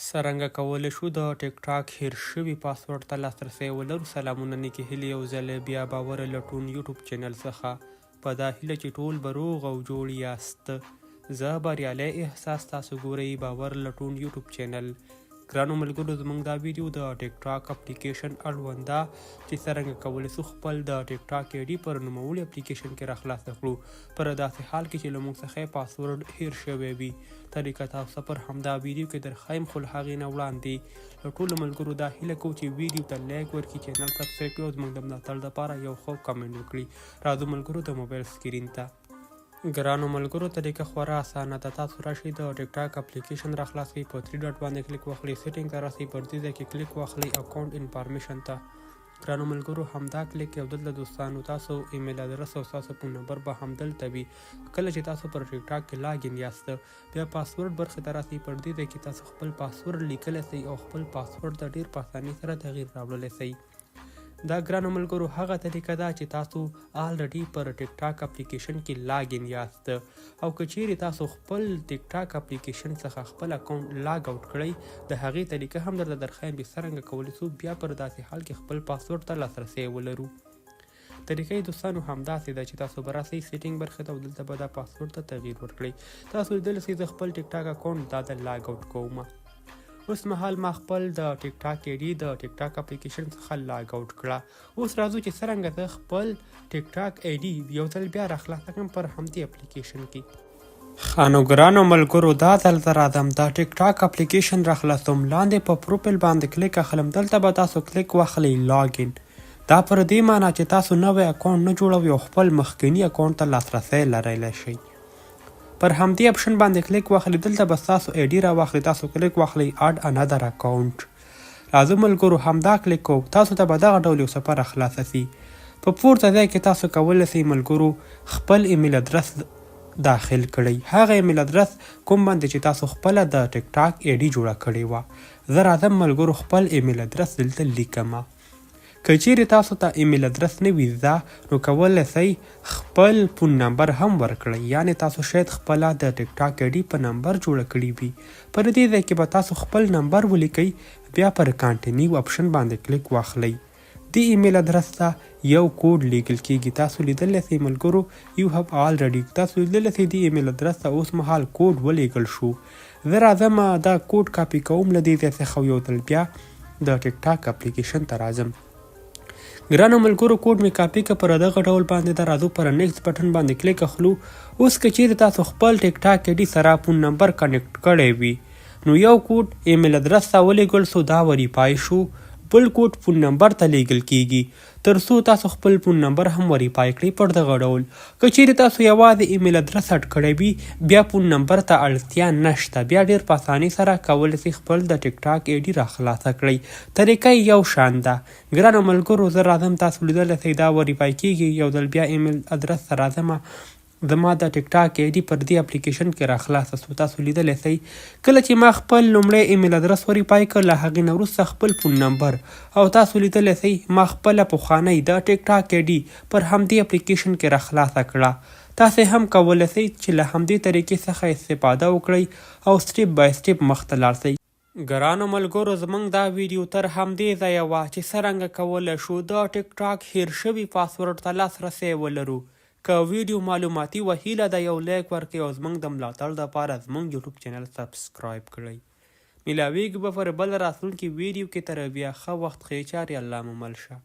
څرنګه کولی شو د ټیک ټاک هیر شوي پاسورډ ته لاسرسی ولرو؟ سلامونه، نیکې هیلې، یو ځل بیا باور لټون یوټیوب چینل څخه، په دا هیله چې ټول به روغ او جوړ یاست. زه بریالی احساس، تاسو ګورئ باور لټون یوټیوب چینل. ګرانو ملګرو، زموږ دا ویډیو د ټیک ټاک اپلیکیشن اړوند ده چې څرنګه کولی شو خپل د ټیک ټاک ایډي پر نوموړي اپلیکیشن کې راخلاصه کړو، پر داسې حال کې چې له موږ څخه پاسورډ هیر شوی وي. طریقه تاسو ته پر همدا ویډیو کې درښایم، خو له هغې نه وړاندې له ټولو ملګرو دا هیله کوو چې ویډیو ته لایک ورکړي، چینل سبسکرایب کړي او زموږ د ملاتړ لپاره یو ښه کمنټ وکړي. راځو ملګرو د موبایل سکرین ته. ګرانو ملګرو، طریقه خورا اسانه ده. تاسو راشئ، د ټیک ټاک اپلیکیشن را خلاص کړئ، په 3 ډاټ باندې کلیک واخلئ، سیټینګ ته راسئ، پر دې ځای کې کلیک واخلئ اکاونټ انفارمیشن ته. ګرانو ملګرو، همدا کلیک او دلته دوستانو تاسو ایمیل ادرس او تاسو فون نمبر به همدلته وي کله چې تاسو پر ټیک ټاک کې لاګین یاست. بیا پاسورډ برخې ته راسئ، پر دې ځای کې تاسو خپل پاسورډ لیکلی سئ او خپل پاسورډ ته ډیر په اسانۍ سره تغییر راوړلی سئ. دا ګرانو ملګرو هغه طریقه ده چې تاسو آلریډي پر ټیک ټاک اپلیکیشن کې لاګین یاست او که چیرې تاسو خپل ټیک ټاک اپلیکیشن څخه خپل اکاونټ لاګ اوټ کړئ، د هغې طریقه هم درته درښایم چې څرنګه کولی سو بیا پر داسې حال کې خپل پاسورډ ته لاسرسی ولرو. طریقه یې دوستانو همداسې ده چې تاسو به راسئ سیټینګ برخې ته او دلته به دا پاسورډ ته تغییر ورکړئ. تاسو لیدلی سئ، زه خپل ټیک ټاک اکاونټ دا د لاګ اوټ کوم. اوس مهال ما خپل د ټیک ټاک ایډي د ټیک ټاک اپلیکیشن څخه لاګ اوټ کړه. اوس راځو چې څرنګه زه خپل ټیک ټاک ایډي یو ځل بیا راخلاصه کړم پر همدې اپلیکیشن کې. ښه نو ګرانو ملګرو، دا ځل زه راځم، د ټیک ټاک اپلیکیشن راخلاصوم، لاندې په پروفیل باندې کلیک اخلم، دلته به تاسو کلیک واخلئ لاګ ان. دا پر دې معنی چې تاسو نوی اکاونټ نه جوړوئ او خپل مخکني اکاونټ ته لاسرسی لرلی شئ. پر همدې اپشن باندې کلیک واخلئ، دلته به ستاسو ایډي راواخلي، تاسو کلیک واخلئ اډ انادر اکاونټ. راځو ملګرو، همدا کلیک کوو، تاسو ته به دغه ډول یو صفحه راخلاصه سي. په پورته ځای کې تاسو کولی سئ ملګرو خپل ایمیل ادرس داخل کړئ، هغه ایمیل ادرس کوم باندې چې تاسو خپله د ټیک ټاک ایډي جوړه کړې وه. زه راځم ملګرو، خپل ایمیل ادرس دلته لیکم. که چیرې تاسو ته ایمیل ادرس نه وي زده، نو کولی سئ خپل فون نمبر هم ورکړئ، یعنې تاسو شاید خپله د ټیک ټاک ایډي په نمبر جوړه کړې وي. پر دې ځای کې به تاسو خپل نمبر ولیکئ، بیا پر کانټینیو اپشن باندې کلیک واخلئ. دې ایمیل ادرس ته یو کوډ لیږل کیږي. تاسو لیدلی سئ ملګرو، یو هاف آلریډي، تاسو لیدلی سئ، دې ایمیل ادرس ته اوس مهال کوډ ولیږل شو. زه راځم، دا کوډ کاپي کوم له دې ځای څخه او یو ځل بیا د ټیک ټاک اپلیکیشن ته راځم. ګرانو ملګرو، کوډ مې کاپي که، پر دغه ډول باندې د راځو، پر نیکسټ بټن باندې کلیک اخلو. اوس که چیرې تاسو خپل ټیک ټاک ایډي سره فون نمبر کنیکټ کړی وي، نو یو کوډ ایمیل ادرس ته ولیږل سو، دا وریفای شو، بل کوډ فون نمبر ته لیږل کیږي تر څو تاسو خپل فون نمبر هم وریفای کړئ. پر دغه ډول که چیرې تاسو یوازې ایمیل ادرس اډ کړی وي، بیا فون نمبر ته اړتیا نشته، بیا ډیر په اسانۍ سره کولی سئ خپل د ټیک ټاک ایډي راخلاصه کړئ. طریقه یې یو شان ده. ګرانو ملګرو، زه راځم، تاسو لیدلی سئ، دا وریفای کیږي. یو ځل بیا ایمیل ادرس ته راځم، زما د ټیک ټاک ایډي پر دې اپلیکیشن کې راخلاصه سو. تاسو لیدلی سئ، کله چې ما خپل لومړی ایمیل ادرس وریفای کړ، له هغې نه وروسته خپل فون نمبر، او تاسو لیدلی سئ ما خپله پخوانۍ د ټیک ټاک ایډي پر همدې اپلیکیشن کې راخلاصه کړه. تاسې هم کولی سئ چې له همدې طریقې څخه استفاده وکړئ او سټیپ بای سټیپ مخته لاړ سئ. ګرانو ملګرو، زمونږ دا ویډیو تر همدې ځایه وه چې څرنګه کولی شو د ټیک ټاک هیر شوي پاسورډ ته لاسرسی ولرو. که ویډیو معلوماتي وه، هیله ده یو لایک ورکړئ او زمونږ د ملاتړ لپاره زمونږ یوټیوب چینل سبسکرایب کړئ. ملاویږو به پر بله راتلونکې ویډیو کې. تر بیا ښه وخت، ښې چارې، الله مو مل شه.